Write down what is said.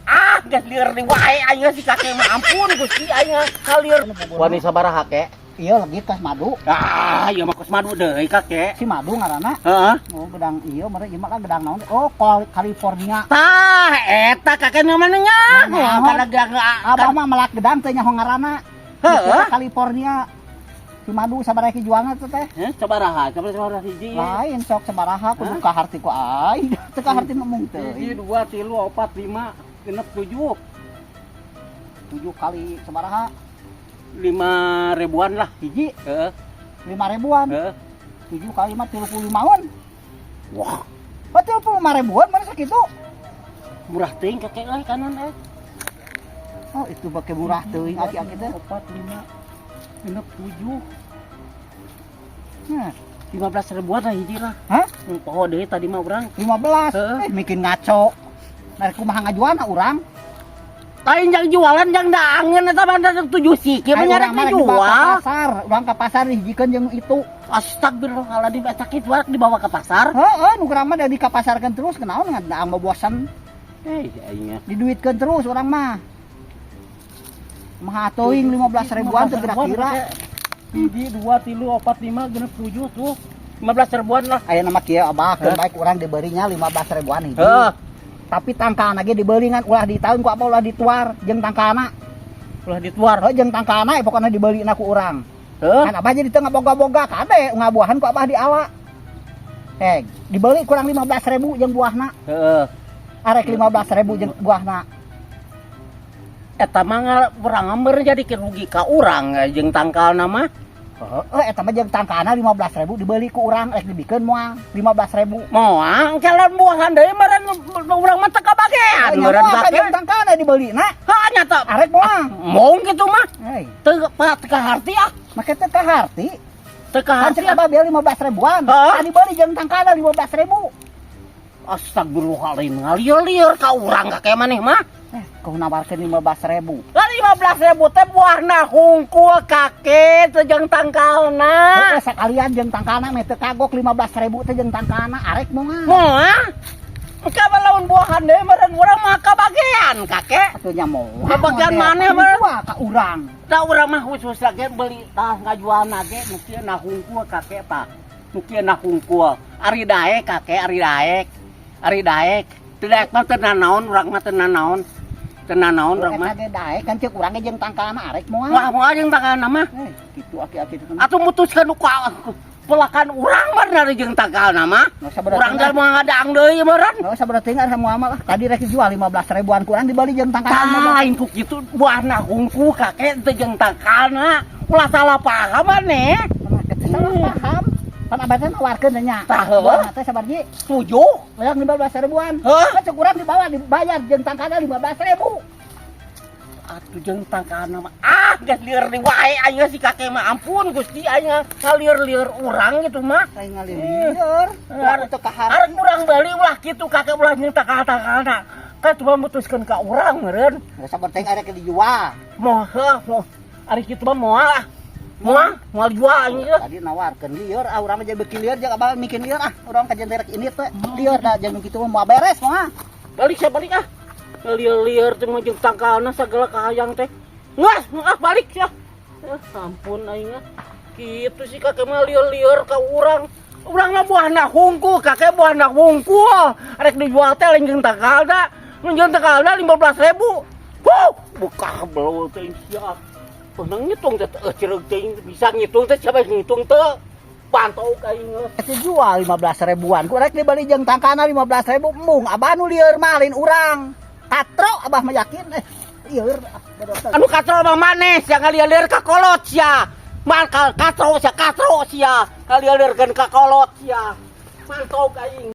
Ah, geus lieur di wae aing si kakek mah, ampun Gusti, aing kalieur. Wani sabaraha, Kek? Iya, lagi kos madu. Ah, ieu mah kos madu deui, Kakek. Si madu ngaranna. Heeh. Oh, gedang ieu meureun ieu mah kan gedang naon? Oh, California. Tah, eta kakek namanya nya. Naon? Kana gedang. Abah mah melak gedang teh nyaho ngaranna. Heeh. California. Si madu sabaraha jualna tuh teh? Heh, sabaraha? Coba sabaraha hiji? Lain sok sabaraha kudu kaharti ku aing. Teu kaharti mah mung Hiji, teuing. dua, tilu, opat, lima, genep, tujuh. 7 kali sabaraha? 5 ribuan lah. Hiji Heeh. 5 ribuan. Heeh. 7 kali 5 35-an. Wah, Oh, 35 ribuan mana sakitu? Murah teuing, Kakek euy, kanan eh. Oh, itu bake murah teuing aki-aki teh. Opat, lima, genep, tujuh. Nah, 15 ribuan lah hiji lah. Hah? Poho deui tadi mah urang. 15. Heeh. Eh, bikin ngaco. Nah, kumaha ngajualna urang? Lain jang jualan, jang daangeun eta mah tujuh siki mah Ayo, nyarek urang mah rek dibawa dijual. Ka pasar, urang ka pasar dihijikeun jeung itu. Astagfirullahaladzim, eta kitu dibawa ke pasar. Heeh, nu urang mah da dikapasarkeun terus kenaon ngan mah bosan. Eh, aing mah. Diduitkeun terus urang mah. Mah teuing 15 ribuan teh kira-kira. Hiji, dua, tilu, opat, lima, genep, tujuh tuh. 15 ribuan lah. Aya nama kieu, Abah, keun Hah? Baik urang diberinya 15 ribuan hiji. Heeh. Tapi tangkalna ge dibeli ngan ulah ditaun ku apa ulah dituar jeung tangkalna. Ulah dituar. Heuh, jeung tangkalna pokona dibelina ku urang. Heeh. Kan Abah jadi teu ngaboga-boga kade ngabuahan ku Abah diala. Eh, dibeli kurang 15 ribu jeung buahna. Heeh. Arek 15 ribu jeung buahna. Eta mah urang meur jadi rugi ka urang jeung tangkalna mah. Heeh, eta mah jeung tangkalna 15 ribu dibeli ku urang rek dibikeun moal 15 ribu. Moal calon buahan deui meureun urang mah teu kabagean meureun Moal kan kakek. Jeung tangkalna dibeli na. Ha, nyata. Arek moal. Mong kitu mah. Hei, Teu pa teu kaharti ah. make teu kaharti. Teu Kan kaharti. cek Abah beli 15 ribuan. Hah? Tadi beli jeung tangkalna 15 ribu. Astagfirullahaladzim, ngalieur-lieur ka urang kakek maneh mah. Eh, kau nawarkeun 15 ribu. Lah, 15 ribu teh buahna hungkul, Kakek, teu jeung tangkalna. Heeh, sekalian jeung tangkalna meh teu kagok 15 ribu teh jeung tangkalna arek moal. Moal. Engke lamun buahan deui meureun urang mah kabagean, Kakek. Atuh nya moal. Kabagean maneh meureun. Wah, ka urang. Da urang mah khusus lagi beli tah ngajualna ge nu kieu na hungkul, Kakek, tah. Nu kieu na hungkul. Ari daek, Kakek, ari daek. Ari daek. Teu daek mah teu nanaon urang mah, teu nanaon. Teu nanaon urang mah. Eta ge daek kan cek urang ge jeung tangkalna arek moal. Wah, moal jeung tangkalna mah. Eh, kitu aki-aki itu. Atuh mutuskeun ku pelakan urang mah dari jeung tangkalna mah. Nggak usah berarti Urang teh moal ngadaang deui meureun. Nggak usah berarti nggak moal lah. Tadi rek dijual 15 ribuan kurang dibeli jeung tangkalna Tah, 15. lain ku kitu, buahna hungkul, Kakek, teu jeung tangkalna. Ulah salah paham maneh. Salah paham. Pan abah teh nawarkeun teh nya. Tah, heuh. Buahna teh sabarji? 7. Yang 15 ribuan. Heuh. Kan cek urang dibawa dibayar jeung tangkalna 15 ribu. Atuh jeung tangkalna mah ah geus lieur di wae aing si kakek mah, ampun Gusti, aing ngalieur-lieur urang gitu mah. Lain ngalieur. Arek Teu kaharti. Arek urang bali ulah kitu, Kakek, ulah jeung tangkal-tangkalna. Kan cuma mutuskeun ka urang meureun. Nggak usah berteng arek dijual. Moal heuh, moal. Ari kitu mah moal ah. Moal, moal jual aing ieu. Tadi nawarkeun lieur, ah urang mah jadi bikin lieur jeung abah bikin lieur ah. Urang kajian rek ini teh lieur da jeung kitu mah moal beres moal. Balik saya, balik ah. Ngalieur-lieur teh mah jeung tangkalna sagala kahayang teh. Ngas, ah balik ya. Ah, ampun aing ah. Kitu sih kakek mah lieur-lieur ka urang. Urang mah buahna hungkul, Kakek, buahna hungkul. Arek dijual teh lain jeung tangkalna. Mun jeung tangkalna 15.000. Huh, buka belo teh sia. Penang ngitung teh teu cereug teh bisa ngitung teh, siapa yang ngitung teh? Pantau ka aing. Itu jual 15 ribuan. Ku rek dibeli jeung tangkalna 15 ribu embung. Abah nu lieur mah lain urang. Katro abah mah yakin eh lieur ah, bodoh teh. Anu katro mah maneh sia ngalieur ka kolot sia. Mal katro sia, katro sia. Ngalieur ka kolot sia. Mantau ka aing.